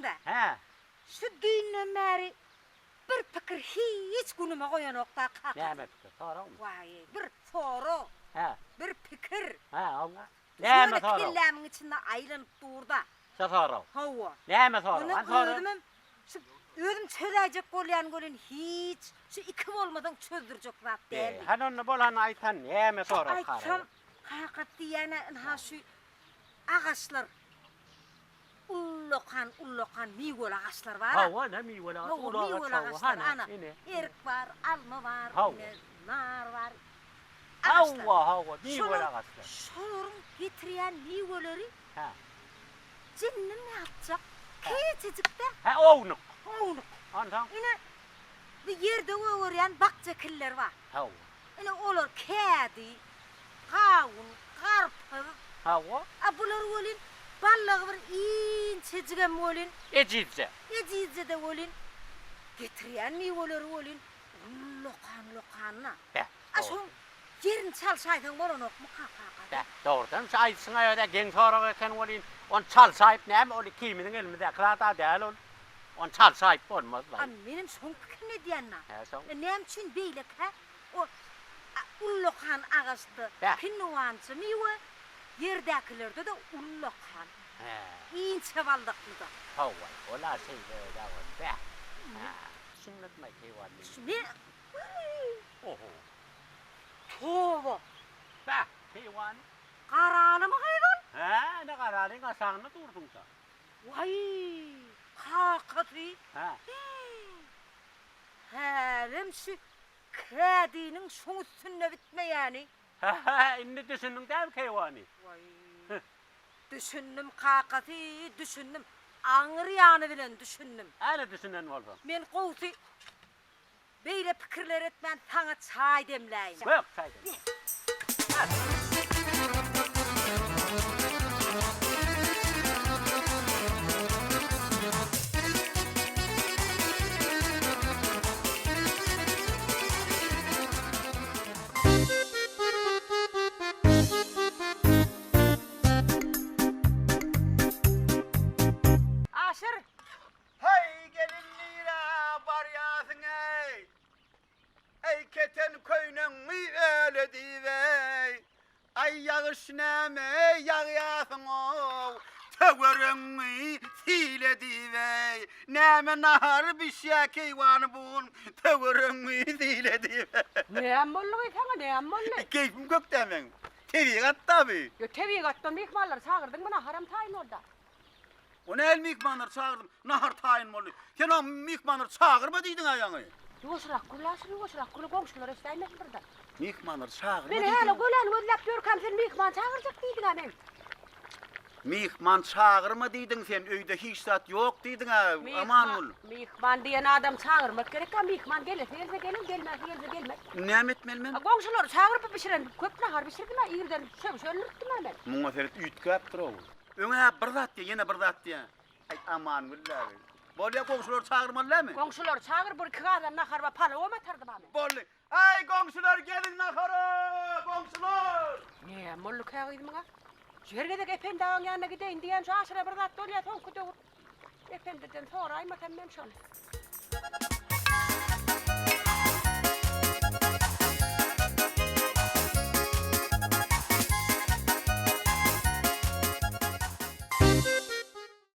Diýseňiz-ä. Hä. Şu düýnden bäri bir pikir hiç günüme goýanok-da kakasy. Näme pikir? Soragmy? Waý, bir sorag. Hä. Bir pikir. Hä, hawa. Näme Şöyle sorag? kellämiň içinde aýlanyp dur-da. Şo sorag. Hawa. Näme sorag? Ondan Hany sorag? özümem şu özüm çözäýjek bolýan welin hiç şu iki bolmasaň çözdürjek zat däl. Be, hany onda bolany aýt hany, näme sorag Aýtsam, kaka diýýän-ä ynha şu agaçlar ullakan ullakan miweli agaçlar bar-a. Hawa, ine miweli agaç, Hawa, uly agaç, miweli hawa, agaçlar, hany, ana, ine. erik bar, alma bar, Hawa. ine, nar bar. Agaçlar. Hawa, hawa, miweli Şolar, agaçlar. şolaryň getirýän miweleri Hä. Jinnim ýatjak, kiçijik-de. Hä, ownuk. Ownuk. Onsoň? Ine, bu ýerde gögerýän bakja killer bar. Hawa. Ine, olar kädi, gawun, garpyz. Hawa. A bular welin, ballagy bir inçejigem welin. Ejizje. Ejizje-de welin, getirýän miweleri welin, ullakan-ulakan-da. Beh, A şoň ýerini çalşaýsaň bolanokmyka kaka? Beh, dogrudanam şu aýdyşyňa özä geň sorag eken welin, ony çalşaýyp näme, ol ikimiziň elimizdäki zat-a däl ol. Ony çalşaýyp bolmaz-laý. A menem şoň pikirini edýän-dä. Hä, şoň. E näme üçin beýlekä o ullakan agaçda Beh. kinniwança miwe, ýerdäkilerde-de ullakan, Hä. inçe baldakly-da. Hawa, ol-a şeýle özä ol. Beh. Hä. Düşünmedim-aý keýwany. Şu men Oho. Toba. Bäh, keýwany. Garalymy gyz ol? Hä, ine garalyň aşagynda durduň-da. Waý, kakasy. Hä. Hälem şu kädiniň şoň üstünde bitmeýäni. Hä, indi düşündiň dämi keýwany? Waý, düşündim kakasy, düşündim. Aňry ýany bilen düşündim. Äne düşünen bolsaň. Men gowusy Beýle pikirler etmän saňa çaý demläýin. Gök çaý demle. Aşyr, Haý gelin nirä barýasyň-eý? Eý keten köýneňi öle diýip-eý. Aý ýagyş näme ýagýasyň-ow? Töweregiňi sile diýip-eý. Näme nahar bişýä keýwany bu gün? Töweregiňi sile diýip-eý. Näme boldy gyz saňa näme boldy? Keýpim kökdä meň. Tebigat-da bu. Ýo tebigatda myhmanlary çagyrdyňmy naharam taýyn bolda. O nähili myhmanlary çagyrdym, nahar taýyn boldy. Sen-ä myhmanlary çagyrma diýdiň-ä ýaňy. Ýuwaşrak gürle Aşyr, ýuwaşrak gürle, goňşular eşidäýmesin birden. Myhmanlary çagyrma Men diýdiň. häli göläni gözläp ýörkäm sen myhman çagyrjak diýdiň-ä men. Myhman çagyrma diýdiň sen, öýde hiç zat ýok diýdiň-ä, Amangül. Myhman diýen adam çagyrmak gerek-ä, myhman gelesi gelse geler, gelmäsi gelse gelmez. Näme etmeli men? Goňşulary çagyryp bişiren köp nahar bişirdim-ä, irden şöwşe öldürtdim-ä men. Muňa seret üýtgäpdir-ow. Öň-ä bir zat diýýä, ýene bir zat diýýä. Aý, Amangül däbi. Bolýa, goňşulary çagyrmaly dälmi? Goňşulary çagyr, bir iki gazan nahar bar, palawam atardym-a men. Boldy. Aý, goňşular, geliň nahara, goňşular! Näme bolduka gyz muňa? Şu her gezek Ependi agaň ýanyna gideýin diýýän şu Aşyra bir zat bolýa soňky döwür. Ependiden soraýmasam men şony.